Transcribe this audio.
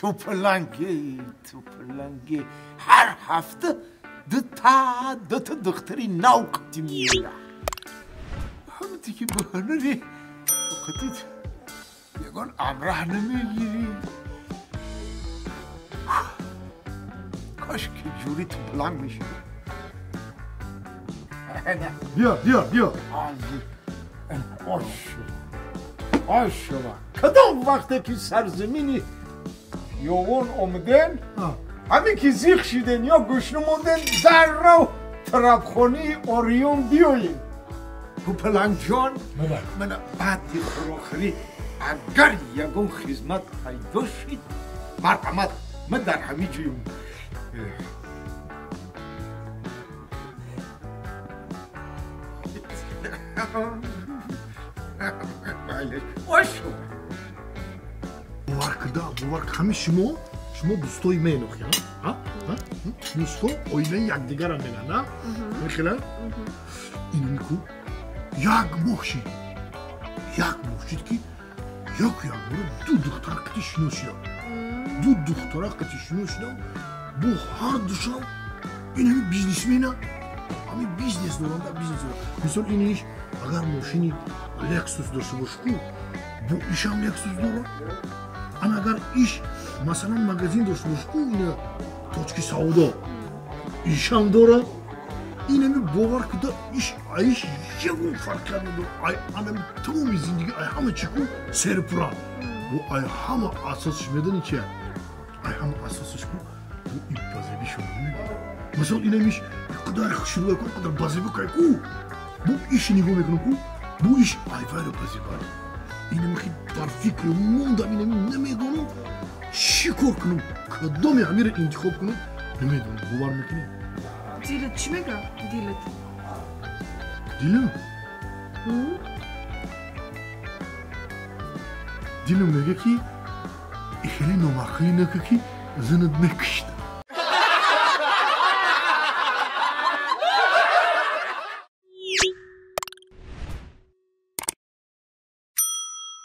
Ту паланги, ту паланги, ҳар ҳафта дута духтари нав қати меояд. Ҳамте ки ба ҳунари қатит ягон амраҳ намегирӣ. Кош ки ҷури ту паланг мешуд. Биё, биё, биё. Ошова. Кадом вақте ки сарзамини ёвон омаден, ҳамин ки зиқ шиден ё гӯшна монден, даррав тарабхонаи Ориён биёем. Палангҷон, мана баъди хӯрокхӯрӣ агар ягон хизмат пайдо шид, марҳамат, ман дар ҳамин ҷоем. Бовар кида, бовар, ҳами шумо дӯстои мен охи, дӯсто оилаи якдигарам меган, на мехела? Инами ку як моҳ шид, як моҳ шид, ки яку якбора ду духтар қати шинос шидам, ду духтара қати шинос шидам. Бо ҳар душам инами бизнесмена, ҳами бизнес доранда, бизнес доранд. Мисол, иниш агар мошини Лексус дошта бош ку, бо ишам Лексус дорад. Ана агар иш, масалан, магазин дошта бош ку, ина точки савдо ишам дорад. Инами, бовар кида, иш аиш ягон фарқият надорад. Ай анами тамоми зиндагӣ, ай ҳама чи ку серпуран. Бо ай ҳама асосиш медони чия? Ай ҳама асосиш ку бо и базебишон. Масалан, инамиш қадар хушрӯя ку, қадар базебу кай ку, бо иши нигоҳ мекунам ку, бо иш айвайро базебар. Инами хи дар фикр мондам, инами намедонам чӣ кор кунам, кадоме ҳамиро интихоб кунам, намедонам. Бовар мекунӣ? Дилат чӣ мега, дилат? Дилам, дилам мега, ки хеле номаъқулӣ нака, ки занат мекушт.